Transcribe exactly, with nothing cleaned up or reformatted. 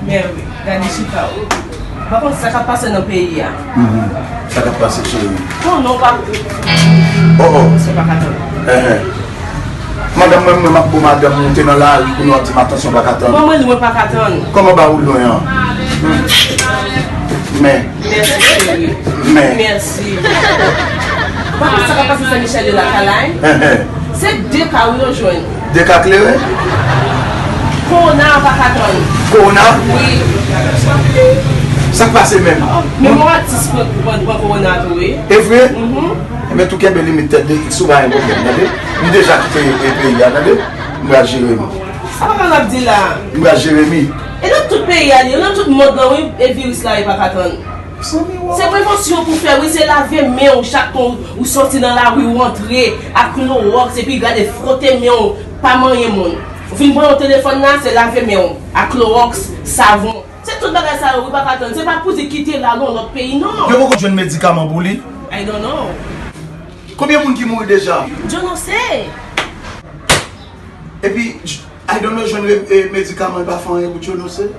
Men wi, gade chita w. Pa konn sa k ap pase nan peyi a. Sa k ap pase, cheri? Konnen w pa. Oh, oh. Misye pa ka tann. Eh, eh. Madanm mwen, mwen, m ap bo madanm, nou te nan lari, kounye w ap di m atansyon, pa ka tann. Mwen, mwen, mwen pa ka tann. Kòman ba ou lwen an? Men, Mèsi, cheri. men. Mèsi. Pa konn sa k ap pase Sen Michèl yo la, Kalay. Eh, eh. Se de ka wi yo jwenn. De ka kleren? Kowona an pa ka tann. Kowona? Wi. Sa k pase menm? Men yon atis pran pran pran kowona tou wi. E vre? Mhm. Ebyen, tou kenbe limit tèt de iks ou pa gen pwoblèm, tande? M deja kite e, peyi a, tande? M pral jere m. Sa pa mal ap di la. M pral jere mi. E nan tout peyi a li, nan tout mond lan wi, e viris la e pa ka tann. Se prevansyon pou fè wi, se lave men w chak tan ou soti nan lari ou antre ak klowòks epi gade fwote men w, pa manyen moun. Ou fin pran yon telefòn la, se lave men w ak klowòks, savon. Se tout bagay sa yo wi pa ka tann. Se pa pou di kite l al yon lòt peyi non. Yo poko jwenn medikaman pou li? I don't know. Konbyen moun ki mouri deja? Djo no se. Epi, I don't know jwenn re- e, medikaman, li pa fè anyen pou Djo no se.